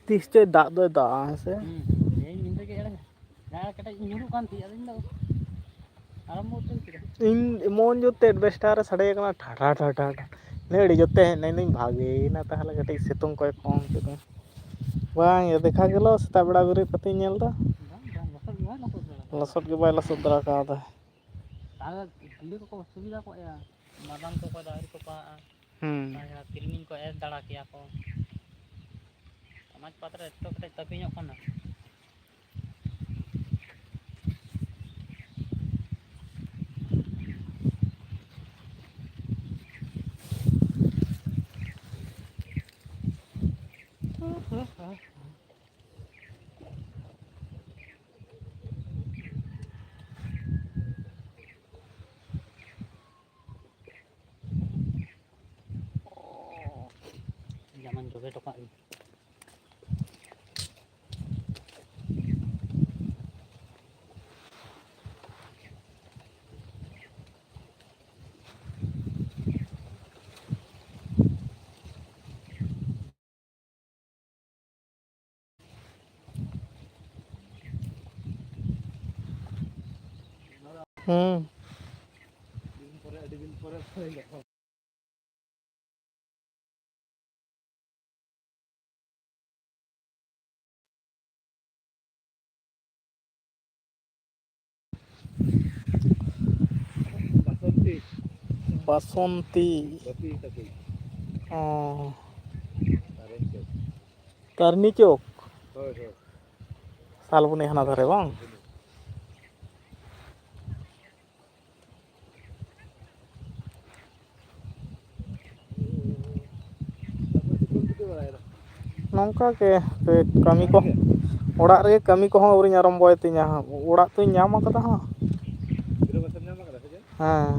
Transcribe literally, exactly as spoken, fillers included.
ᱛᱤᱥ ᱪᱚᱭ ᱫᱟᱜ ᱫᱚᱭ ᱫᱟᱜᱼᱟ, ᱦᱮᱸ ᱥᱮ? ᱦᱩᱸ, ᱛᱮᱦᱮᱧ ᱧᱤᱫᱟᱹ ᱜᱮ ᱮᱲᱮ ᱡᱟᱦᱟᱸ ᱠᱟᱹᱴᱤᱡ ᱧᱩᱨᱩᱜ ᱠᱟᱱ ᱛᱟᱦᱮᱸᱫ, ᱟᱫᱚ ᱤᱧ ᱫᱚ ᱟᱨᱟᱢᱵᱚ ᱩᱛᱟᱹᱨ ᱠᱮᱫᱟ᱾ ᱤᱧ ᱮᱢᱚᱱ ᱡᱳᱨ ᱛᱮ ᱮᱰᱵᱮᱥᱴᱟᱨ ᱨᱮ ᱥᱟᱰᱮ ᱠᱟᱱᱟ, ᱴᱷᱟ ᱴᱷᱟ ᱴᱷᱟ ᱴᱷᱟ ᱴᱷᱟ᱾ ᱤᱧ ᱟᱹᱰᱤ ᱡᱳᱨ ᱛᱮ ᱦᱮᱡ ᱮᱱᱟᱹᱧ, ᱵᱷᱟᱜᱮᱭᱮᱱᱟ ᱛᱟᱦᱞᱮ, ᱠᱟᱹᱴᱤᱡ ᱥᱤᱛᱩᱝ ᱠᱚᱭ ᱠᱚᱢ ᱠᱮᱫᱟ᱾ ᱵᱟᱝ ᱭᱟ, ᱫᱮᱠᱷᱟ ᱜᱮᱞᱚ ᱥᱮᱛᱟᱜ ᱵᱮᱲᱟ ᱵᱮᱨᱮᱫ ᱠᱟᱛᱮᱧ ᱧᱮᱞ ᱮᱫᱟ᱾ ᱵᱟᱝ, ᱵᱟᱝ, ᱞᱚᱥᱚᱫ ᱜᱮ ᱵᱟᱭ ᱞᱚᱥᱚᱫ ᱫᱟᱲᱮ ᱠᱟᱣᱫᱟ᱾ ᱞᱚᱥᱚᱫ ᱜᱮ ᱵᱟᱭ ᱞᱚᱥᱚᱫ ᱫᱟᱲᱮ ᱠᱟᱣᱫᱟ᱾ ᱛᱟᱦᱞᱮ ᱠᱩᱞᱤ ᱠᱚᱠᱚ ᱥᱩᱵᱤᱫᱷᱟ ᱠᱚᱜᱼᱟ, ᱢᱟᱨᱟᱝ ᱠᱚᱠᱚ ᱫᱚ ᱟᱹᱣᱨᱤ ᱠᱚ ᱯᱟᱲᱟᱜᱼᱟ᱾ ᱦᱩᱸ᱾ ᱟᱨ ᱡᱟᱦᱟᱸ ᱛᱤᱞᱢᱤᱧ ᱠᱚ ᱮᱨ ᱫᱟᱲᱟ ᱠᱮᱭᱟ ᱠᱚ᱾ ᱥᱚᱢᱟᱡᱽ ᱯᱟᱛ ᱨᱮ ᱮᱛᱚ ᱠᱟᱹᱴᱤᱡ ᱛᱟᱹᱯᱤᱧᱚᱜ ᱠᱟᱱᱟ᱾ ᱡᱟᱢᱟᱧ ᱡᱚᱵᱮ ᱦᱚᱴᱚ ᱠᱟᱜ ᱜᱮ᱾ ᱦᱩᱸ᱾ ᱵᱟᱥᱚᱱᱛᱤ᱾ ᱵᱟᱥᱚᱱᱛᱤ᱾ ᱵᱟᱹᱛᱤ ᱛᱟᱠᱚ᱾ ᱚ᱾ ᱛᱟᱨᱮᱱ ᱪᱚᱠ᱾ ᱛᱟᱨᱱᱤ ᱪᱚᱠ᱾ ᱦᱳᱭ, ᱦᱳᱭ᱾ ᱥᱟᱞᱵᱚᱱᱤ ᱦᱟᱱᱟ ᱫᱷᱟᱨᱮ ᱵᱟᱝ? ᱱᱚᱝᱠᱟ ᱜᱮ ᱦᱟᱯᱮ ᱠᱟᱹᱢᱤ ᱠᱚ, ᱚᱲᱟᱜ ᱨᱮᱜᱮ ᱠᱟᱹᱢᱤ ᱠᱚᱦᱚᱸ ᱟᱹᱣᱨᱤᱧ ᱟᱨᱟᱢᱵᱚᱭ ᱛᱤᱧᱟ᱾ ᱚᱲᱟᱜ ᱛᱚᱧ ᱧᱟᱢ ᱟᱠᱟᱫᱟ ᱦᱟᱸᱜ᱾ ᱦᱮᱸ᱾